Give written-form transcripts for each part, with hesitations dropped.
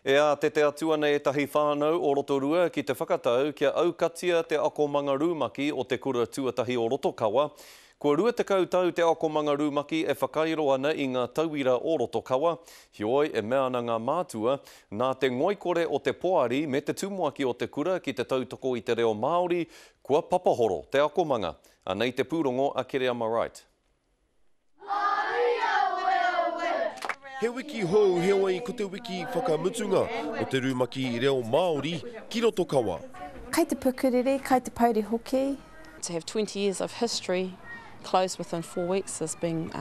E ātete atu ana ētahi whānau o Rotorua ki te whakatau kia aukatia te akomanga rumaki o te Kura Tuatahi o Rotokawa. Kua 20 tau te akomanga rumaki e whakairo ana i ngā tauira o Rotokawa, heoi e mea ana ngā mātua, nā te ngoikore o te poari me te tumuaki o te kura ki te tautoko i te reo Māori, kua papahoro te akomanga. Anei te pūrongo a Kereama Wright. He wiki hou heoi ko te wiki whakamutunga o te rumaki reo Māori ki Rotokawa. Kai te pukuriri, kai te pouri hoki. To have 20 years of history closed within four weeks has been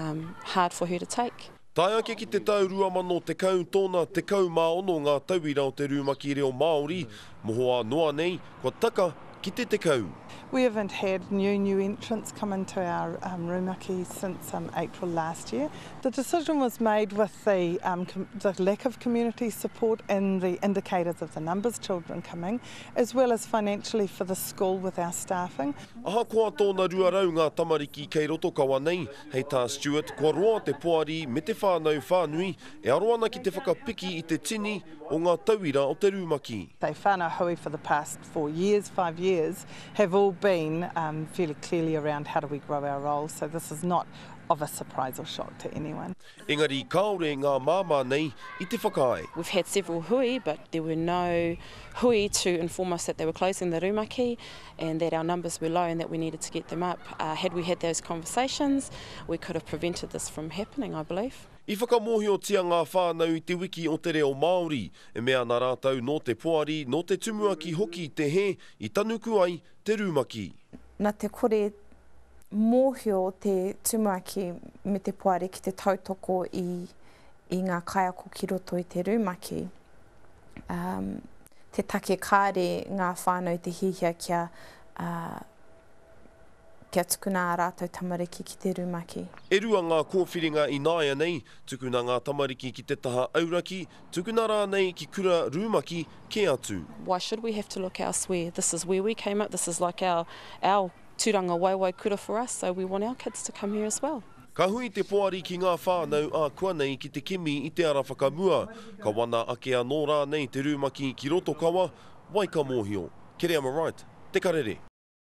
hard for her to take. Tae ake ki te tau 2010 tōna 16 ngā tauira o te rumaki reo Māori, mohoa noa nei, kua taka ki te 10. We haven't had new new entrants come into our um, rumaki since um, April last year. The decision was made with the, um, the lack of community support and the indicators of the numbers children coming, as well as financially for the school with our staffing. Ahakoa tōna 200 ngā tamariki kei Rotokawa nei, hei tā Stewart, kua roa te poari me te whānau whānui e aro ana ki te whakapiki i te tini o ngā tauira o te rumaki. They whānau hui for the past four years, five years, have all been um, fairly clearly around how do we grow our role, so this is not of a surprise or shock to anyone. Engari kāore ngā māmā nei i te whakaae. We've had several hui but there were no hui to inform us that they were closing the rumaki and that our numbers were low and that we needed to get them up. Uh, had we had those conversations, we could have prevented this from happening, I believe. I whakamōhiotia ngā whānau i te wiki o te reo Māori, e mea ana rātou nō te poari, nō te tumuaki hoki te hē i tanuku ai te rumaki. Nā te kore mōhio o te tumuaki me te poari ki te tautoko i i ngā kaiako ki roto i te rumaki, um, te take kāre ngā whānau te hiahia kia, uh, kia tukuna ā rātou tamariki ki te rumaki. E rua ngā kōwhiringa ināianei, tukuna ngā tamariki ki te taha auraki, tukuna rānei ki kura rumaki kē atu. Why should we have to look elsewhere? This is where we came up, this is like our, our tūrangawaewae kura for us, so we want our kids to come here as well. Ka hui te poari ki ngā whānau ākuanei ki te kimi i te ara whakamua. Ka wana ake anō rānei te rumaki ki Rotokawa, wai ka mōhio. Kereama Wright, Te Karere.